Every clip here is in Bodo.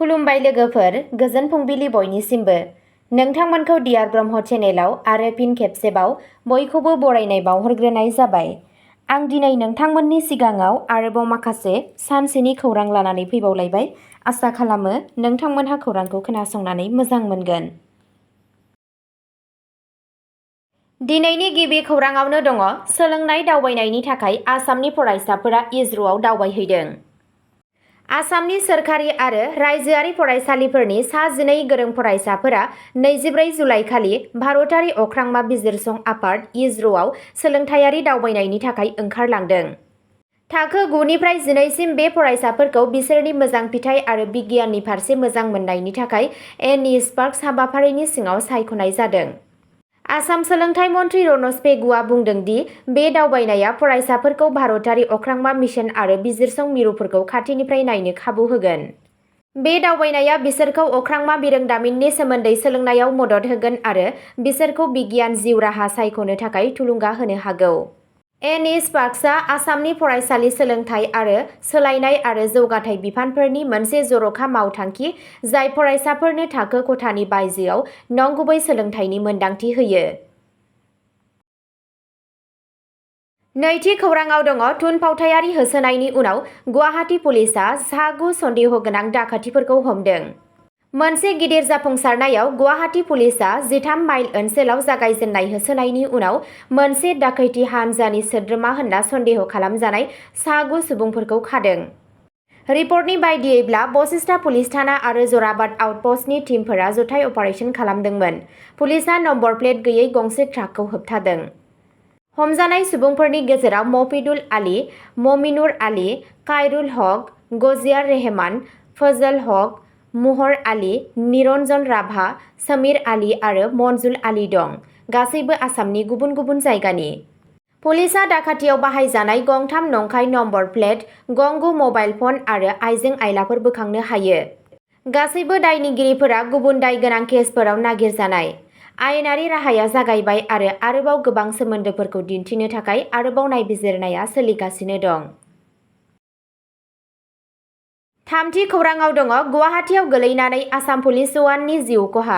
खुलुमबाय लोगोफोर, गोजोन फुंबिलि बयनिसिमबो। नोंथांमोनखौ डियार ब्रह्म चेनेलाव आरो फिन खेबसेबाव बयखौबो बरायनाय बावहरग्रोनाय जाबाय। आं दिनै नोंथांमोननि सिगाङाव आरोबाव माखासे सानसेनि खौरां लानानै फैबावलायबाय। आसा खालामो नोंथांमोनहा खौरांखौ खोनासंनानै मोजां मोनगोन। दिनैनि गिबि खौराङावनो दङ सोलोंनाय दावबायनायनि थाखाय आसामनि फरायसाफोरा इजर'आव दावबायहैदों। आसामनि सोरखारि आरो रायजोआरि फरायसालिफोरनि सा 12 गोरों फरायसाफोरा 24 जुलाइ खालि भारतारि अख्रांमा बिजिरसं आफाद इजर'आव सोलोंथायारि दावबायनायनि थाखाय ओंखारलांदों। थाखो 9 निफ्राय 12 सिम बे फरायसाफोरखौ बिसोरनि मोजां फिथाइ आरो बिगियाननि फारसे मोजां मोननायनि थाखाय स्पार्क्स हाबाफारिनि सिङाव सायख'नाय जादों। आसाम सोलोंथाइ मन्थ्रि रनज पेगुआ बुंदों दि बे दावबायनाया फरायसाफोरखौ भारतारि अख्रांमा मिशन आरो बिजिरसं मिरुफोरखौ खाथिनिफ्राय नायनो खाबु होगोन। बे दावबायनाया बिसोरखौ अख्रांमा बिरोंदामिननि सोमोन्दै सोलोंनायाव मदद होगोन आरो बिसोरखौ बिगियान जिउ राहा सायख'नो थाखाय थुलुंगा होनो हागौ। स्पार्क्सआ आसामनि फरायसालि सोलोंथाइ आरो सोलायनाय आरो जौगाथाय बिफानफोरनि मोनसे जर'खा मावथांखि जाय फरायसाफोरनो थाखो खथानि बायजोआव नंगुबै सोलोंथाइनि मोनदांथि होयो। नैथि खौराङाव दङ थुनफावथायारि होसोनायनि उनाव गुवाहाटी पुलिसआ सा 9 सन्देह गोनां डाकाथिफोरखौ हमदों। मोनसे गिदिर जाफुंसारनायाव गुवाहाटी पुलिसआ 13 माइल ओनसोलाव जागायजेननाय होसोनायनि उनाव मोनसे डाकैती हानजानि सोद्रोमा होनना सन्देह खालामजानाय सा 9 सुबुंफोरखौ खादों। रिपर्टनि बायदियैब्ला बशिष्टा पुलिस थाना आरो जराबाद आउटपस्टनि टीमफोरा जथाय अपारेशन खालामदोंमोन। पुलिसआ नम्बर प्लेट गैयै गंसे ट्राकखौ होबथादों। हमजानाय सुबुंफोरनि गेजेराव मफिदुल आली, ममिनुर आली, कायरुल हक, गजियार रेहमान, फजल हक, मुहर आली, निरन्जन राभा, समीर आली आरो मन्जुल आली दं, गासैबो आसामनि गुबुन गुबुन जायगानि। पुलिसआ डाकातियाव बाहायजानाय गंथाम नंखाय number plate, Gangu mobile phone आरो आइजें-आइलाफोर बोखांनो हायो। गासैबो दायनिगिरिफोरा गुबुन दाय गोनां केसफोराव नागिरजानाय। आयेनारि राहाया जागायबाय आरो आरोबाव गोबां सोमोन्दोफोरखौ दिन्थिनो थाखाय आरोबाव नायबिजिरनाया सोलिगासिनो दं। थामथि खौराङाव दङ गुवाहाटीआव गोलैनानै आसाम पुलिस जवाननि जिउ खहा।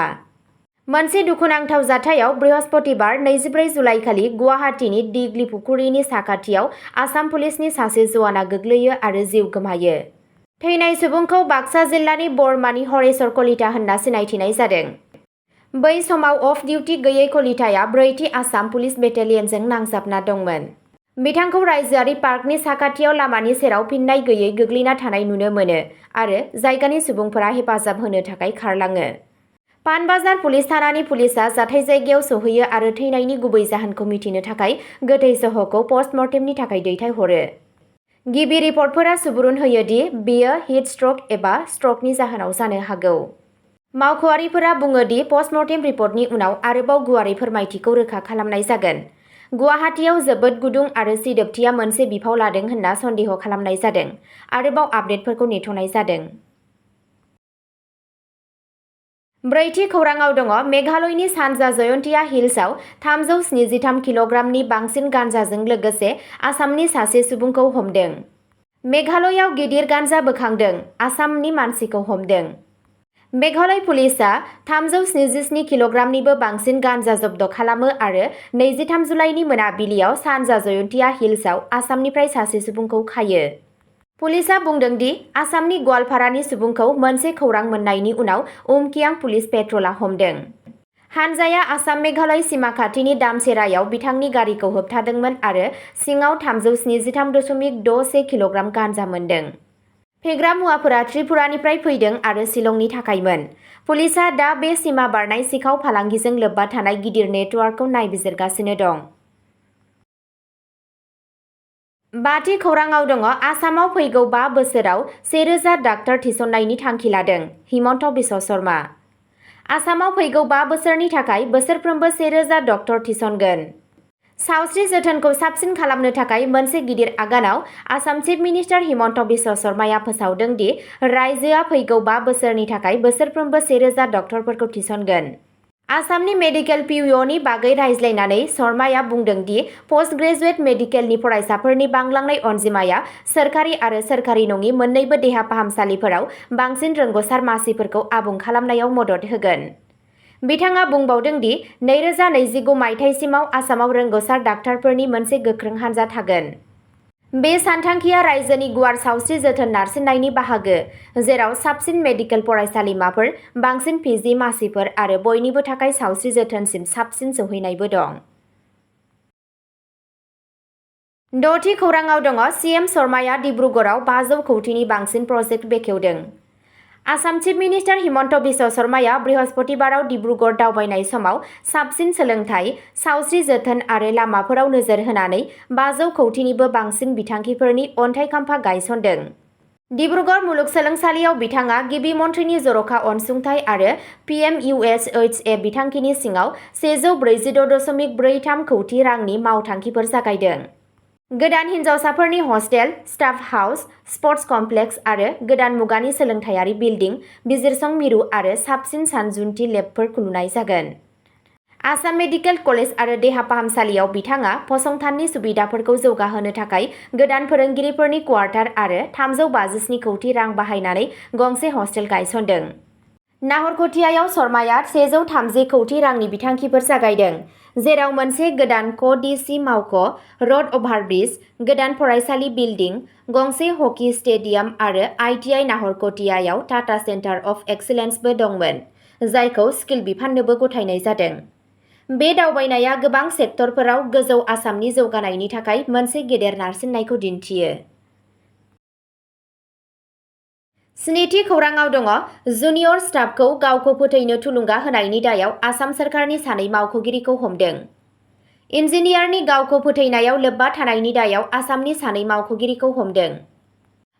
मोनसे दुखुनांथाव जाथायाव बृहस्पतिबार 24 जुलाइ खालि गुवाहाटीनि दिग्लिपुखुरीनि साखाथियाव आसाम पुलिसनि सासे जवाना गोग्लैयो आरो जिउ गोमायो। थैनाय सुबुंखौ बाक्सा जिल्लानि बरमानि हरेश्वर कलिता होनना सिनायथिनाय जादों। बै समाव अफ डिउटि गैयै कलिताया 4थि आसाम पुलिस बेटेलियनजों नांजाबना दंमोन। बिथांखौ रायजोआरि पार्कनि साखाथियाव लामानि सेराव फिन्नाय गैयै गोग्लैना थानाय नुनो मोनो आरो जायगानि सुबुंफोरा हेफाजाब होनो थाखाय खारलाङो। पानबाजार पुलिस थानानि पुलिसआ जाथाय जायगायाव सौहैयो आरो थैनायनि गुबै जाहोनखौ मिथिनो थाखाय गोथै सह'खौ पस्टमर्टेमनि थाखाय दैथायहरो। गिबि रिपर्टफोरा सुबुरुन होयो दि बेयो हिट स्ट्रक एबा स्ट्रकनि जाहोनाव जानो हागौ। मावख'आरिफोरा बुङो दि पस्टमर्टेम रिपर्टनि उनाव आरोबाव गुवारै फोरमायथिखौ रोखा खालामनाय जागोन। गुवाहाटीआव जोबोद गुदुं आरो सिदोबथिया मोनसे बिफाव लादों होनना सन्देह खालामनाय जादों। आरोबाव आपडेटफोरखौ नेथ'नाय जादों। ब्रैथि खौराङाव दङ मेघालयनि सानजा जयन्तिया हिल्सआव 373 किल'ग्रामनि बांसिन गान्जाजों लोगोसे आसामनि सासे सुबुंखौ हमदों। मेघालयआव गिदिर गान्जा बोखांदों, आसामनि मानसिखौ हमदों। मेघालय पुलिसआ 377 किल'ग्रामनिबो बांसिन गान्जा जब्द खालामो आरो 23 जुलाइनि मोनाबिलियाव सानजा जयन्तिया हिल्सआव आसामनिफ्राय सासे सुबुंखौ खायो। पुलिसआ बुंदों दि आसामनि गवालपारानि सुबुंखौ मोनसे खौरां मोन्नायनि उनाव उमकियां पुलिस पेट्रलआ हमदों। हानजाया आसाम-मेघालय सिमा खाथिनि दामसेरायाव बिथांनि गारिखौ होबथादोंमोन आरो सिङाव 373.61 किल'ग्राम गान्जा मोनदों। फेग्रा मुवाफोरा त्रिपुरानिफ्राय फैदों आरो शिलंनि थाखायमोन। पुलिसआ दा बे सिमा बारनाय सिखाव फालांगिजों लोब्बा थानाय गिदिर नेटवार्कखौ नायबिजिरगासिनो दं। बाथि खौराङाव दङ आसामाव फैगौ 5 बोसोराव 1000 डाक्टर थिसननायनि थांखि लादों हिमन्त बिश्व शर्मा। आसामाव फैगौ 5 बोसोरनि थाखाय बोसोरफ्रोमबो 1000 डक्टर थिसनगोन। सावस्रि जोथोनखौ साबसिन खालामनो थाखाय मोनसे गिदिर आगानाव आसाम चिफ मिनिस्टार हिमन्त बिश्व शर्माया फोसावदों दि रायजोआ फैगौ 5 बोसोरनि थाखाय बोसोरफ्रोमबो 1000 डक्टरफोरखौ थिसनगोन। आसामनि मेडिकेल पिइउनि बागै रायज्लायनानै शर्माया बुंदों दि पोस्ट ग्रेजुवेट मेडिकेलनि फरायसाफोरनि बांलांनाय अनजिमाया सोरखारि आरो सोरखारि नङि मोन्नैबो देहा फाहामसालिफोराव बांसिन रोंग'सार मासिफोरखौ आबुं खालामनायाव मदद होगोन। बिथाङा बुंबावदों दि 2029 मायथाइसिमाव आसामाव रोंग'सार डाक्टारफोरनि मोनसे गोख्रों हानजा थागोन। बे सानथांखिया रायजोनि गुवार सावस्रि जोथोन नारसिननायनि बाहागो, जेराव साबसिन मेडिकेल फरायसालिमाफोर, बांसिन पिजि मासिफोर आरो बयनिबो थाखाय सावस्रि जोथोनसिम साबसिन सौहैनायबो दं। द'थि खौरांआव दङ सिएम शर्माया डिब्रुगड़आव 500 कौटिनि बांसिन प्रजेक्ट बेखेवदों। आसाम चिफ मिनिस्टार हिमन्त बिश्व शर्माया बृहस्पतिबाराव डिब्रुगड़ दावबायनाय समाव साबसिन सोलोंथाइ, सावस्रि जोथोन आरो लामाफोराव नोजोर होनानै 500 कौटिनिबो बांसिन बिथांखिफोरनि अन्थाइ खाम्फा गायसनदों। डिब्रुगड़ मुलुगसोलोंसालियाव बिथाङा गिबि मन्थ्रिनि जर'खा अनसुंथाइ आरो पिएमइउएसएइचए बिथांखिनि सिङाव 146.43 कौटि रांनि मावथांखिफोर जागायदों। गोदान हिनजावसाफोरनि hostel, staff house, sports complex आरो गोदान मुगानि सोलोंथायारि बिल्डिं, बिजिरसं मिरु आरो साबसिन सानजुनथि लेबफोर लुनाय जागोन। आसाम मेडिकेल कलेज आरो देहा फाहामसालियाव बिथाङा फसंथाननि सुबिदाफोरखौ जौगाहोनो थाखाय गोदान फोरोंगिरिफोरनि क्वार्टार आरो 357 कौटि रां बाहायनानै गंसे हस्टेल गायसनदों। नाहरकटियायाव शर्माया 130 कौटि रांनि बिथांखिफोर जागायदों, जेराव मोनसे गोदान क'-डिसि मावख', र'ड अभारब्रिज, गोदान फरायसालि बिल्डिं, गंसे हकी स्टेडियाम आरो आइटिआइ नाहरकटियायाव टाटा सेन्टार अफ एक्सेलेन्सबो दंमोन, जायखौ स्किल बिफाननोबो गथायनाय जादों। बे दावबायनाया गोबां सेक्टरफोराव गोजौ आसामनि जौगानायनि थाखाय मोनसे गेदेर नारसिननायखौ दिन्थियो। स्निथि खौरांआव दङ जुनियर स्टाफखौ गावखौ फोथैनो थुलुंगा होनायनि दायाव आसाम सोरखारनि सानै मावख'गिरिखौ हमदों। इन्जिनियारनि गावखौ फोथैनायाव लोब्बा थानायनि दायाव आसामनि सानै मावख'गिरिखौ हमदों।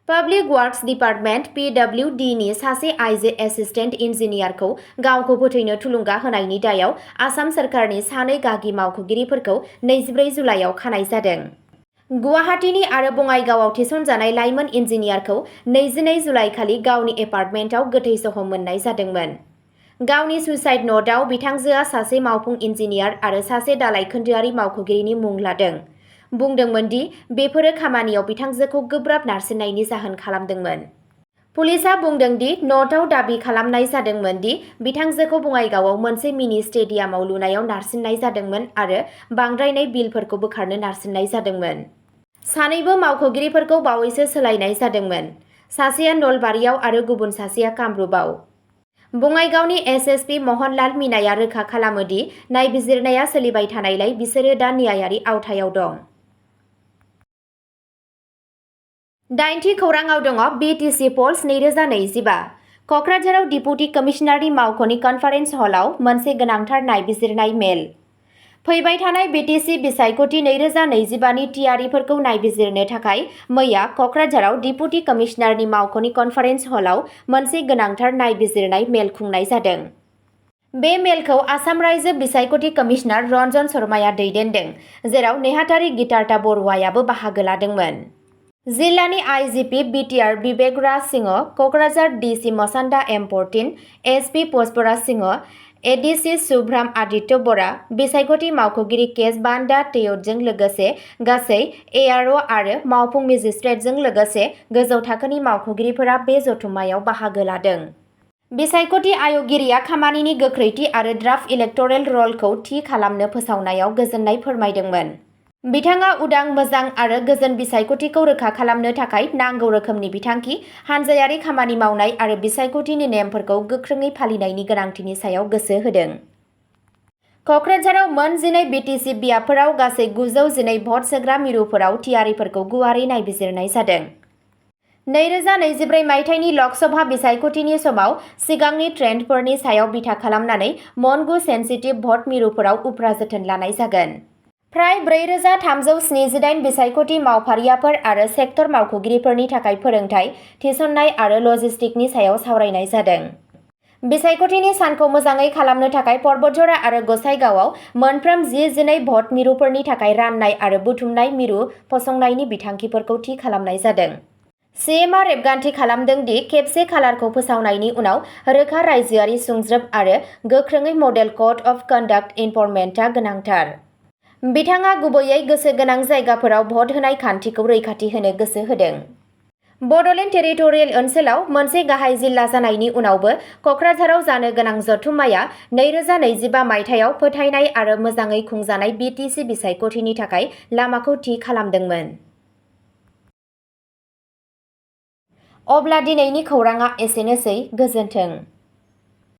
पाब्लिक वार्कस डिपार्टमेन्ट (पिडब्लिउडि)नि सासे आइजो एसिस्टेन्ट इन्जिनियारखौ गावखौ फोथैनो थुलुंगा होनायनि दायाव आसाम सोरखारनि सानै गागि मावख'गिरिफोरखौ 24 जुलाइआव खानाय जादों। गुवाहाटीनि आरो बङाइगावआव थिसनजानाय लाइमोन इन्जिनियारखौ 22 जुलाइखालि गावनि एपार्टमेन्टआव गोथै सह' मोननाय जादोंमोन। गावनि सुइसाइड न'टआव बिथांजोआ सासे मावफुं इन्जिनियार आरो सासे दालाय खोन्दोआरि मावख'गिरिनि मुं लादों, बुंदोंमोन दि बेफोरो खामानियाव बिथांजोखौ गोब्राब नारसिननायनि जाहोन खालामदोंमोन। पुलिसआ बुंदों दि न'टआव दाबि खालामनाय जादोंमोन दि बिथांजोखौ बङाइगावआव मोनसे मिनि स्टेडियामाव लुनायाव नारसिननाय जादोंमोन आरो बांद्रायनाय बिलफोरखौ बोखारनो नारसिननाय जादोंमोन। सानैबो मावख'गिरिफोरखौ बावैसो सोलायनाय जादोंमोन, सासेया नलबारियाव आरो गुबुन सासेया कामरुपआव। बङाइगावनि एसएसपि महनलाल मीनाया रोखा खालामो दि नायबिजिरनाया सोलिबाय थानायलाय बिसोरो दा न्यायारि आवथायाव दं। 8थि खौरांआव दङ बिटिसि पल्स 2025। क'क्राझाराव डिपुटि कमिशनारनि मावख'नि कनफारेन्स हलआव मोनसे गोनांथार नायबिजिरनाय मेल। फैबाय थानाय बिटिसि बिसायख'थि 2025 नि थियारिफोरखौ नायबिजिरनो थाखाय मैया क'क्राझाराव डिपुटि कमिशनारनि मावख'नि कनफारेन्स हलआव मोनसे गोनांथार नायबिजिरनाय मेल खुंनाय जादों। बे मेलखौ आसाम रायजो बिसायख'थि कमिशनार रन्जन शर्माया दैदेनदों, जेराव नेहाथारि गितार्था बरुवायाबो बाहागो लादोंमोन। जिल्लानि IGP BTR Bibek Raj Singh, Kokrajhar DC मसान्दा M 14, SP Pushpraj Singh, ADC सुब्रह्म आदित्य बरा, बिसायख'थि मावख'गिरि केस बान्दा तेयटजों लोगोसे गासै एआरअ आरो मावफुं मेजिस्ट्रेटजों लोगोसे गोजौ थाखोनि मावख'गिरिफोरा बे जथुम्मायाव बाहागो लादों। बिसायख'थि आय'गगिरिया खामानिनि गोख्रैथि आरो ड्राफ्ट इलेक्ट'रेल रलखौ थि खालामनो फोसावनायाव गोजोननाय फोरमायदोंमोन। बिथाङा उदां, मोजां आरो गोजोन बिसायख'थिखौ रोखा खालामनो थाखाय नांगौ रोखोमनि बिथांखि, हानजायारि खामानि मावनाय आरो बिसायख'थिनि नेमफोरखौ गोख्रोङै फालिनायनि गोनांथिनि सायाव गोसो होदों। क'क्राझाराव मोन 12 बिटिसि बियाबफोराव गासै 912 भट सोग्रा मिरुफोराव थियारिफोरखौ गुवारै नायबिजिरनाय जादों। 2024 मायथाइनि लकसभा बिसायख'थिनि समाव सिगांनि ट्रेन्डफोरनि सायाव बिथा खालामनानै मोन 9 सेन्सिटिभ भट मिरुफोराव उफ्रा जोथोन लानाय जागोन। फ्राय 4378 बिसायख'थि मावफारियाफोर आरो सेक्टर मावख'गिरिफोरनि थाखाय फोरोंथाय, थिसननाय आरो लजिस्टिकनि सायाव सावरायनाय जादों। बिसायख'थिनि सानखौ मोजाङै खालामनो थाखाय परबतझरा आरो गसाइगावआव मोनफ्रोम 10-12 भट मिरुफोरनि थाखाय राननाय आरो बुथुमनाय मिरु फसंनायनि बिथांखिफोरखौ थि खालामनाय जादों। सीएमआ रेबगान्थि खालामदों दि खेबसे खालारखौ फोसावनायनि उनाव रोखा रायजोआरि सुंज्रोब आरो गोख्रोङै मडेल कड अफ कन्डाक्ट इनफरमेन्टआ गोनांथार। बिथाङा गुबैयै गोसो गोनां जायगाफोराव भट होनाय खान्थिखौ रैखाथि होनो गोसो होदों। बड'लेण्ड टेरिटरियेल ओनसोलाव मोनसे गाहाय जिल्ला जानायनि उनावबो क'क्राझाराव जानो गोनां जथुम्माया 2025 मायथाइयाव फोथायनाय आरो मोजाङै खुंजानाय बिटिसि बिसायख'थिनि थाखाय लामाखौ थि खालामदोंमोन। अब्ला दिनैनि खौरांआ एसेनोसै, गोजोन्थों।